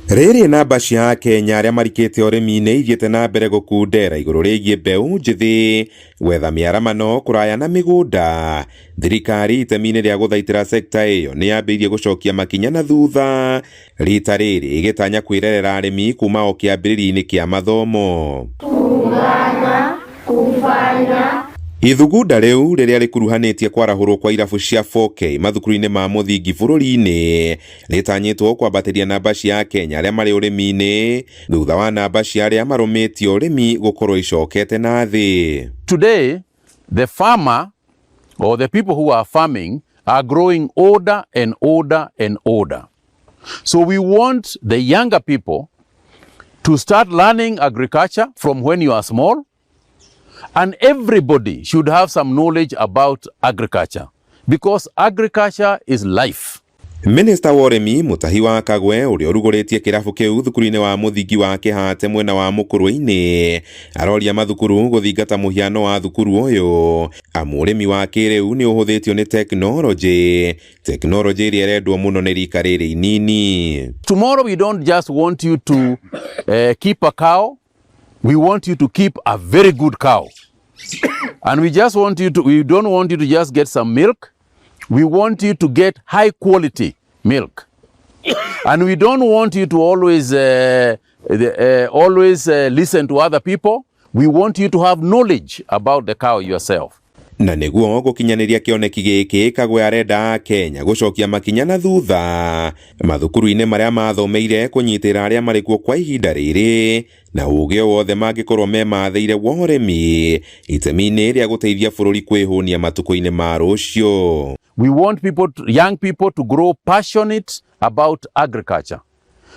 Rĩrĩ namba cia Akenya arĩa marikĩte ũrĩmi-inĩ ithiĩte na mbere gũkundera igũrũ rĩgiĩ mbeũ njĩthĩ gwetha mĩaramano kũraya na mĩgũnda. Thirikari itemi-inĩ rĩa gũthaitĩra sekta ĩyo nĩ yambĩrĩirie gũcokia makinya na thutha rita rĩrĩ ĩgĩtanya kwĩrerera arĩmi kuma o kĩambĩrĩria-inĩ kĩa mathomo. Ithugunda rĩu rĩrĩa rĩkuruhanĩtie kwarahũrwo kwa irabu cia 4K mathukuru-inĩ ma mũthingi bũrũri-inĩ rĩtanyĩtwo kwambatĩria namba cia Akenya arĩa marĩ ũrĩmi-inĩ thutha wa namba cia arĩa marũmĩtie ũrĩmi gũkorwo icokete na thĩ. Today, the farmer or the people who are farming are growing older and older and older. So we want the younger people to start learning agriculture from when you are small, and everybody should have some knowledge about agriculture because agriculture is life. Minista wa ũrĩmi Mutahi wa Kagwe ũrĩa ũrugũrĩtie kĩrabu kĩu thukuru-inĩ wa mũthingi wa Kĩhate mwena wa Mũkũrwe-inĩ aroria mathukuru gũthingata mũhiano wa thukuru ũyũ amu ũrĩmi wa kĩrĩu nĩ ũhũthĩtio nĩ tekinoronjĩ tekinoronjĩ ĩrĩa ĩrendwo mũno nĩ rika rĩrĩ inini. Tomorrow we don't just want you to keep a cow, we want you to keep a very good cow. And we just want you to, we don't want you to just get some milk, we want you to get high quality milk. And we don't want you to always listen to other people. We want you to have knowledge about the cow yourself. Na nĩguo gũkinyanĩria kĩoneki gĩkĩ Kagwe arenda Kenya gũcokia makinya na thutha mathukuru-inĩ marĩa mathomeire kũnyitĩra arĩa marĩ kuo kwa ihinda rĩrĩ na ũgĩ o wothe mangĩkorwo memathĩire wa ũrĩmi itemi-inĩ rĩa gũteithia bũrũri kwĩhũnia matukũ-inĩ ma rũciũ. We want young people to grow passionate about agriculture.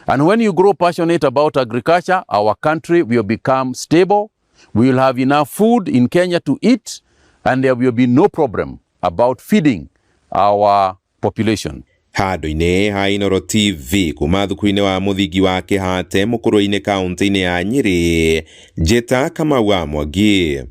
And when you grow passionate about agriculture, our country will become stable. We will have enough food in Kenya to eat, and there will be no problem about feeding our population. Handũ-inĩ ha Inooro TV kuma thukuru-inĩ wa mũthingi wa Kĩhate Mũkũrwe-inĩ kaũntĩ-inĩ ya Nyĩrĩ, Njĩta Kamau wa Mwangi.